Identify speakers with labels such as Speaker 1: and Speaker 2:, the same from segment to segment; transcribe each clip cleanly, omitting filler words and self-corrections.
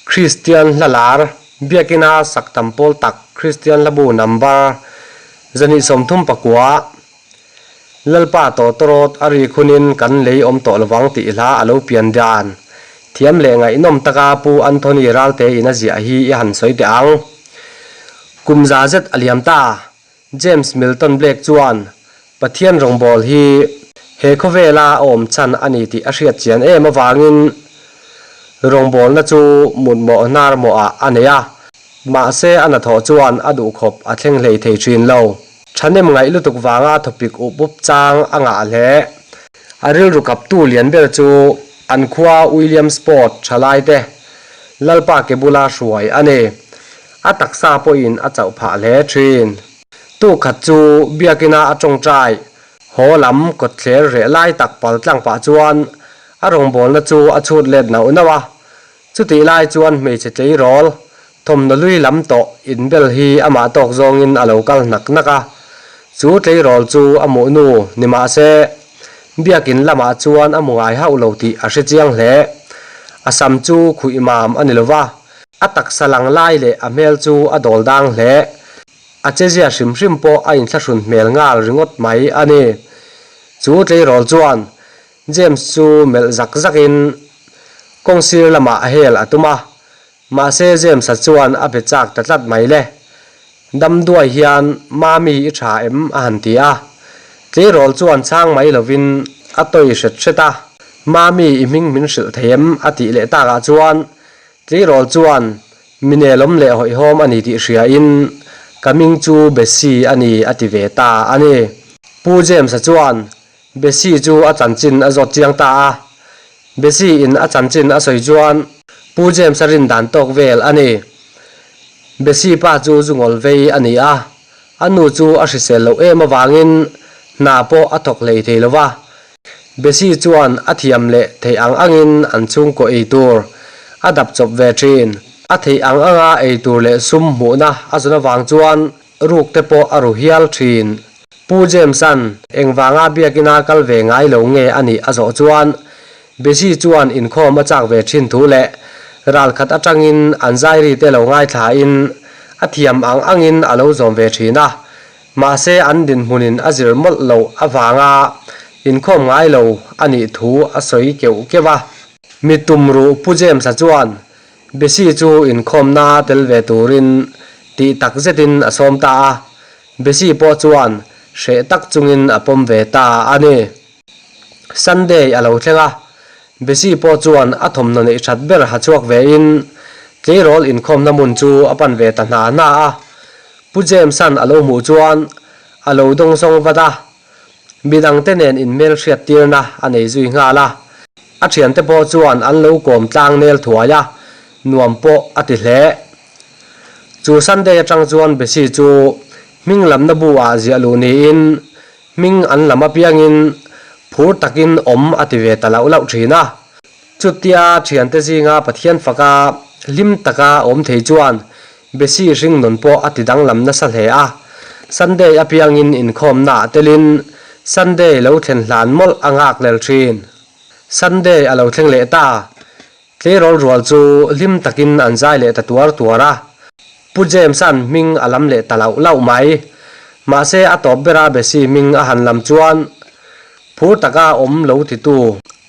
Speaker 1: Kristian hla lar, Biakina sak tam pawl tak Kristian hlabu number 139, Lalpa tawtawrawt a rik hunin kan lei awm tawh lovang tih hla a lo pian dan thiam leh ngaihnawm taka Pu Anthony Ralte in a ziah hi i han sawi teh ang. Kum za zet a liam ta. James Milton Blake chuan Pathian rawngbâwl hi he khawvêla a awm chhan a ni tih a hriat chian êm avângin rawngbâwlna chu mutmawh hnar mawhah a nei a, mahse a hnathawh chuan a duhkhawp a thleng hlei thei ṭhîn lo. Ṭhahnem ngaih lutuk vânga thawpik up up châng a ngah hle. A rilru kaptu lian ber chu an khua Williamsport ṭhalaite Lalpa ke bula hruai a ni. A taksa pawhin a chauh phah hle thin. Tu khat chu biakina a tawngtai haw lam kawtthler reh lai tak pal tlang pah chuan a rawngbawlna chu a chhut let nauh nauh a. Chutih lai chuan hmeichhe tleirawl thawmhnaw lui lam tawh inbel hi amah tawk zawngin a lo kal hnak hnak a. Chu tleirawl chu a muh nu ni mahse biakin lamah chuan a mu ngai hauh lo tih a hre chiang hle. A sam chu khuih mam a ni lova. A taksa lang lai leh a hmel chu a dawl dang hle. A chezia hrim hrim pawh a inthlahrun hmel nghal ringawt mai a ni. Chu tleirawl chuan James chu melh zak zakin kawngsir lamah a hel a tum a, mahse James-a chuan a be chak ta tlat mai le. Dam duai hian Mami i tha em a han ti a. Tleirawl chuan chhang mai lovin a tawi hret hret a, Mami i hming min hrilh thei em a tih leh takah chuan Tleirawl chuan mi nelawm leh hawihhawm a ni tih hriain ka hming chu Bessie a ni a ti ve ta a ni. Pu James-a chuan Bessie chu a chanchin a zawt chiang ta a. Bessie in a chanchin a sawi chuan Pu James-a rin dan tawk vel a ni. Bessie pa chu zungawl vei a ni a, a nu chu a hrisel loh em avangin hna pawh a thawk hlei thei lo va. Bessie chuan a thiam leh theih ang angin an chhungkaw ei tur a dap chawp ve thin. A theih ang anga ei tur leh sum hmuhna a zawn avang chuan ruk te pawh a ru hial thin. Pu James-a'n engvanga biakina kal ve ngai lo nge a nih a zawh chuan Bessie chuan inkhawm a chak ve thin thu leh ralkhat atangin an zairi te lo ngaithlain a thiam ang angin a lo zawm ve thin a. Mahse an dinhmunin a zir mawlh loh avanga inkhawm ngai lo a nih thu a sawi keuh keuh a. Mi tum ruh Pu James-a chuan Bessie chu inkhawmna tel ve turin tih tak zetin a sawm ta a, Bessie pawh chuan hreh tak chungin a pawm ve ta a ni. Sunday a lo thleng a, Bessie pawh chuan a thawmhnaw neih that ber ha chhuak vein tleirawl inkhawmna hmun chu a pan ve ta hna hna a. Pu James-a'n a lo hmuh chuan a lo dawng zawng vat a, midangte nen inhmel hriat tirna a nei zui nghal a. A thiante pawh chuan an lo kawm tlang nel thuai a, nuam pawh a ti hle. Chu Sunday atang chuan Bessie chu hming lamna bu ah ziah luh niin Hming an lam apiangin phur takin awm a ti ve ta lauh lauh thin a. Chutia thiante zinga Pathian faka hlim taka awm thei chuan Bessie hringnun pawh a ti danglam nasa hle a. Sunday apiangin inkhawmna ah telin Sunday lo thlen hlan mawlh a nghak lel thin. Sunday a lo thleng leh ta. Tleirawl rual chu hlim takin an zai leh ta tuar tuar a. Pu James-a'n hming a lam leh ta lauh lauh mai. Mahse a tawp bera Bessie hming a han lam chuan phur taka awm lo titu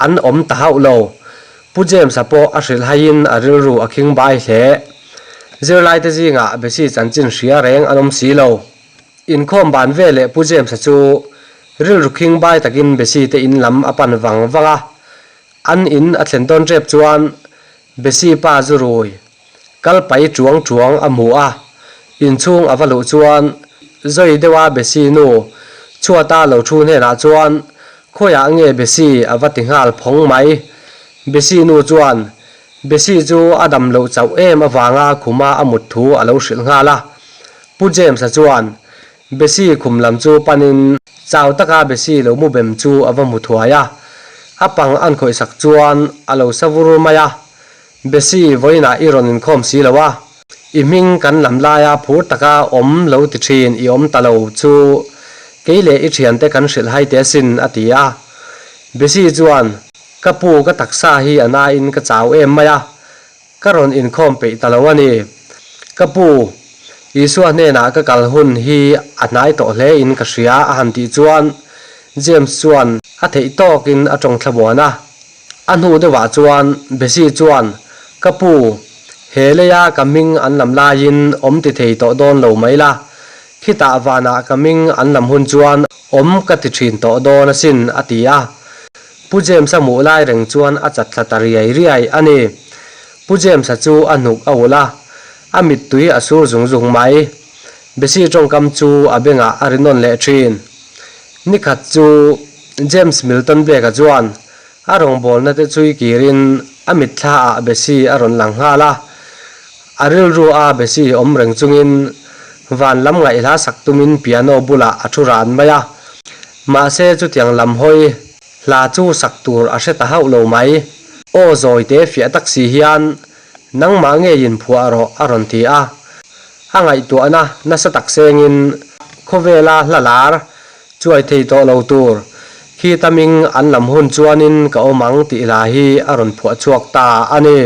Speaker 1: an awm ta hauh lo. Pu James-a pawh a hrilh haiin a rilru a khing bai hle. Zirlaite zingah Bessie chanchin hria reng an awm si lo. Inkhawm ban veleh Pu James-a chu rilru khing bai takin Bessie te in lam a pan vang vang a. An in a thlen dawn rep chuan Bessie pa zu rui kal pai chuang chuang a hmu a, inchhung a va luh chuan zawi deuha Bessie nu chhuata lo thu hnenah chuan khawiah nge Bessie a va ti nghal phawng mai. Bessie nu chuan Bessie chu a dam loh chauh em avanga khuma a mut thu a lo hrilh nghal a. Pu James-a chuan Bessie khum lam chu panin chau taka Bessie lo mu bem chu a va hmu thuai a, a pang an khawih sak chuan a lo sa vur mai a, Bessie vawiinah i rawn inkhawm si lo a, i hming kan lam laia phur taka awm lo ti thin i awm ta lo chu kei leh i thiante kan hrilh hai teh asin a ti a. Bessie chuan, Ka pu ka taksa hi a nain ka chau em mai a. Ka rawn inkhawm peih ta lo a ni. Ka pu, Isua hnenah ka kal hun hi a hnai tawh hle in ka hria a han tih chuan James chuan a theih tawkin a tawng thlamuan a. A hnu deuhah chuan Bessie chuan, Ka pu, he leia ka hming an lam laiin awm ti thei tawh dawn lo mai la. Khitah vanah ka hming an lam hun chuan awm ka ti thin tawh dawn asin, a ti a. Pu James-a hmuh lai reng chuan a chat thla ta riai riai a ni. Pu James-a chu a hnuk a ulh a, a mittui a sur zung zung mai. Bessie tawngkam chu a bengah a ri nawn leh thin. Nikhat chu James Milton Blake-a chuan a rawngbawlna te chui kirin a mitthla ah Bessie a rawn lang nghal a. A rilru a Bessie awm reng chungin van lam ngaihhla sak tumin piano bulah a thu ran mai a. Mahse chutiang lam hawi hla chu sak tur a hre ta hauh lo mai. Aw zawi te fiah tak si hian nangmah ngeiin phuah rawh a rawn ti a. A ngaihtuahna nasa tak sengin khawvela hla lar chuai thei tawh lo tur khi taming an lam hun chuanin ka awm ang tih hla hi a rawn phuah chhuak ta a ni.